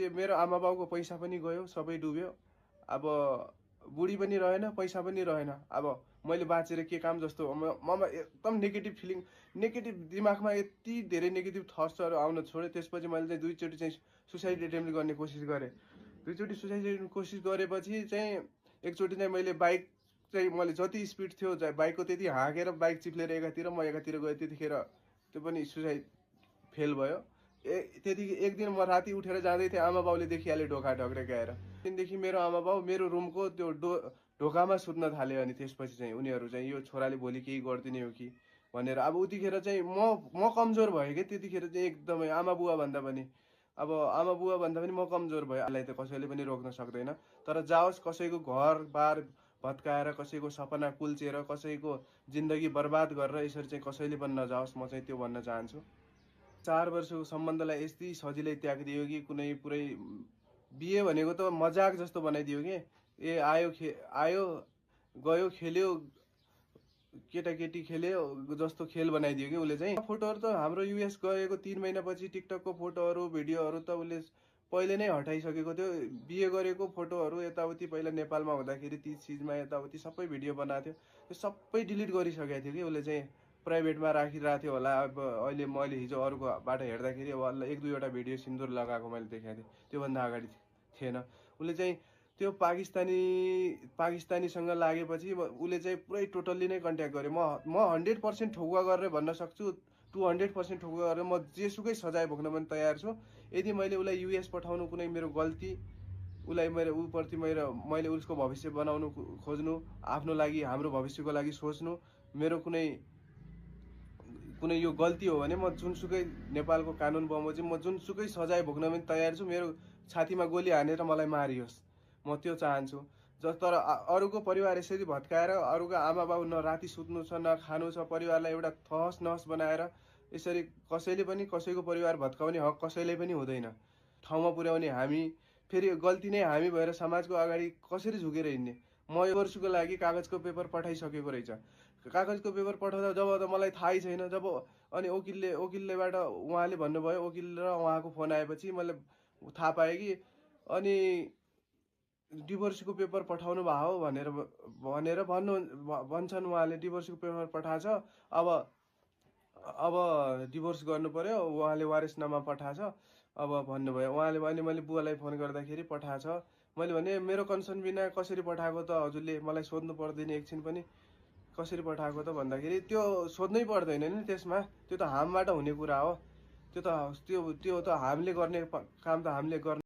मेरो आमा बाउको पैसा पनि गयो, सबै डुब्यो। अब बुढी पनि रहेन, पैसा पनि रहेन। अब मैले बाँचेर के काम जस्तो ममा एकदम नेगेटिभ फिलिङ, नेगेटिभ दिमागमा यति धेरै नेगेटिभ थट्सहरू आउन छोड्यो। त्यसपछि मैले चाहिँ दुईचोटि चाहिँ सुसाइड एटेम्प्ट गर्ने कोसिस गरेँ। दुईचोटि सुसाइड एटेम्प्ट कोसिस गरेपछि चाहिँ एकचोटि चाहिँ मैले बाइक चाहिँ मैले जति स्पिड थियो बाइकको त्यति हाँकेर बाइक चिप्लेर एकातिर म एकातिर गएँ। त्यतिखेर त्यो पनि सुसाइड फेल भयो। त्यति एक दिन म राति उठेर जाँदै थिएँ, आमा बाउले देखिहाले ढोका ढक्ढक्याएर। त्यहाँदेखि मेरो आमा बाउ मेरो रुमको त्यो ढोकामा सुत्न थाल्यो। अनि त्यसपछि चाहिँ उनीहरू चाहिँ यो छोराले भोलि केही गरिदिने हो कि भनेर। अब उतिखेर चाहिँ म कमजोर भएँ कि त्यतिखेर चाहिँ एकदमै आमा बुवा भन्दा पनि। अब आमा बुवा भन्दा पनि म कमजोर भएँ। यसलाई त कसैले पनि रोक्न सक्दैन। तर जाओस्, कसैको घरबार भत्काएर, कसैको सपना कुल्चेर, कसैको जिन्दगी बर्बाद गरेर यसरी चाहिँ कसैले पनि नजाओस्, म चाहिँ त्यो भन्न चाहन्छु। 4 वर्षको सम्बन्धलाई यति सजिलै त्यागिदियो कि कुनै पुरै बिहे भनेको त मजाक जस्तो बनाइदियो कि आयो गयो खेल्यो, केटाकेटी खेल्यो जस्तो खेल बनाइदियो कि उसले चाहिँ। फोटोहरू त हाम्रो युएस गएको 3 महिनापछि टिकटकको फोटोहरू भिडियोहरू त उसले पहिले नै हटाइसकेको थियो। बिहे गरेको फोटोहरू यताउति पहिला नेपालमा हुँदाखेरि ती चिजमा यताउति सबै भिडियो बनाएको थियो, त्यो सबै डिलिट गरिसकेको थियो कि उसले चाहिँ। प्राइभेटमा राखिरहेको थियो होला। अब अहिले मैले हिजो अरूकोबाट हेर्दाखेरि अब 1-2वटा भिडियो सिन्दुर लगाएको मैले देखाएको थिएँ, त्योभन्दा अगाडि थिएन। उसले चाहिँ त्यो पाकिस्तानीसँग लागेपछि उसले चाहिँ पुरै टोटल्ली नै कन्ट्याक्ट गर्यो। म 100% ठोकुवा गरेर भन्न सक्छु, 200% ठोकुवा गरेर म जेसुकै सजाय भोग्न पनि तयार छु। यदि मैले उसलाई युएस पठाउनु कुनै मेरो गल्ती, उसलाई मेरो उप्रति मैले उसको भविष्य बनाउनु खोज्नु, आफ्नो लागि, हाम्रो भविष्यको लागि सोच्नु मेरो कुनै यो गल्ती हो भने म जुनसुकै नेपालको कानुन बमोजिम म जुनसुकै सजाय भोग्न पनि तयार छु। मेरो छातीमा गोली हानेर मलाई मारियोस्, म त्यो चाहन्छु। तर अरूको परिवार यसरी भत्काएर, अरूको आमा बाउ न राति सुत्नु छ न खानु छ, परिवारलाई एउटा तहस नहस बनाएर यसरी कसैले पनि कसैको परिवार भत्काउने हक कसैले पनि हुँदैन। ठाउँमा पुर्याउने हामी, फेरि गल्ती नै हामी भएर समाजको अगाडि कसरी झुकेर हिँड्ने। म यो वर्षको लागि कागजको पेपर पठाइसकेको रहेछ। कागजको पेपर पठाउँदा जब त मलाई थाहै छैन, जब अनि वकिललेबाट उहाँले भन्नुभयो, वकिल र उहाँको फोन आएपछि मैले थाहा पाएँ कि अनि डिभोर्सको पेपर पठाउनु भयो हो भनेर भन्छन् उहाँले। डिभोर्सको पेपर पठाएछ, अब डिभोर्स गर्नु पर्यो, उहाँले वारिसनामा पठाएछ अब भन्नुभयो उहाँले। अनि मैले बुवालाई फोन गर्दाखेरि पठाएछ। मैले भने मेरो कन्सर्न बिना कसरी पठाएको त हजुरले, मलाई सोध्नु पर्दैन एकछिन पनि, कसरी पठाएको त भन्दाखेरि त्यो सोध्नै पर्दैन नि त्यसमा, त्यो त हामीबाट हुने कुरा हो। त्यो त हामीले गर्ने काम त हामीले गर्ने।